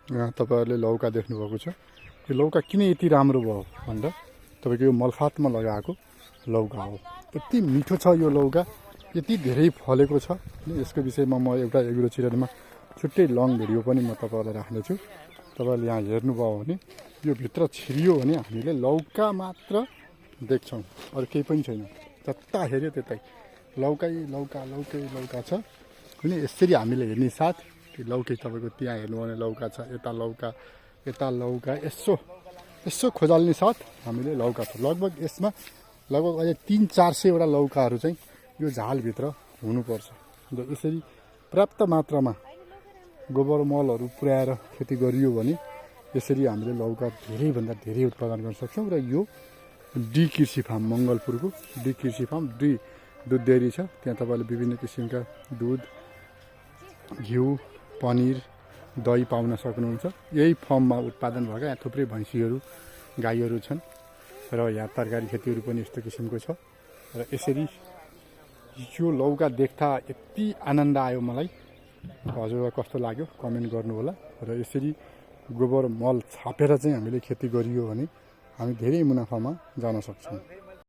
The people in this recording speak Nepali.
यहाँ तपाईहरुले लौका देख्नुभएको छ। यो लौका किन यति राम्रो भयो भन्दा तपाईको यो मलफातमा लगाएको लौका हो। यति मिठो छ यो लौका, यति धेरै फलेको छ। यसको विषयमा म एउटा एग्रो चिरनमा छुट्टै लङ भिडियो पनि म तपाईहरुलाई राख्ने छु। तपाईहरुले यहाँ हेर्नुभयो भने यो भित्र छिरियो भने हामीले लौका मात्र देख्छौं, अरु केही पनि छैन। जता हेर्यो त्यतै लौकै लौका लौकै लौका छ। अनि यसरी हामीले हेर्ने साथ कि लौकै तपाईको त्यहाँ हेर्नु भने लौका छ, यता लौका यसो खोजाल्ने साथ हामीले लौका छ। लगभग यसमा लगभग अझै 300-400 वटा लौकाहरू चाहिँ यो झालभित्र हुनुपर्छ। र यसरी पर्याप्त मात्रामा गोबर मलहरू पुर्याएर खेती गरियो भने यसरी हामीले लौका धेरैभन्दा धेरै उत्पादन गर्न सक्छौं। र यो डी कृषि फार्म मंगलपुरको डी कृषि फार्म दुध डेयरी छ। त्यहाँ तपाईले विभिन्न किसिमका दुध, घिउ, पनिर, दही पाउन सक्नुहुन्छ। यही फर्ममा उत्पादन भएका यहाँ थुप्रै भैँसीहरू, गाईहरू छन् र यहाँ तरकारी खेतीहरू पनि यस्तो किसिमको छ। र यसरी यो लौका देख्दा यति आनन्द आयो मलाई। हजुरलाई कस्तो लाग्यो कमेन्ट गर्नु होला। र यसरी गोबर मल छापेर चाहिँ हामीले खेती गरियो भने हामी धेरै मुनाफामा जान सक्छौं।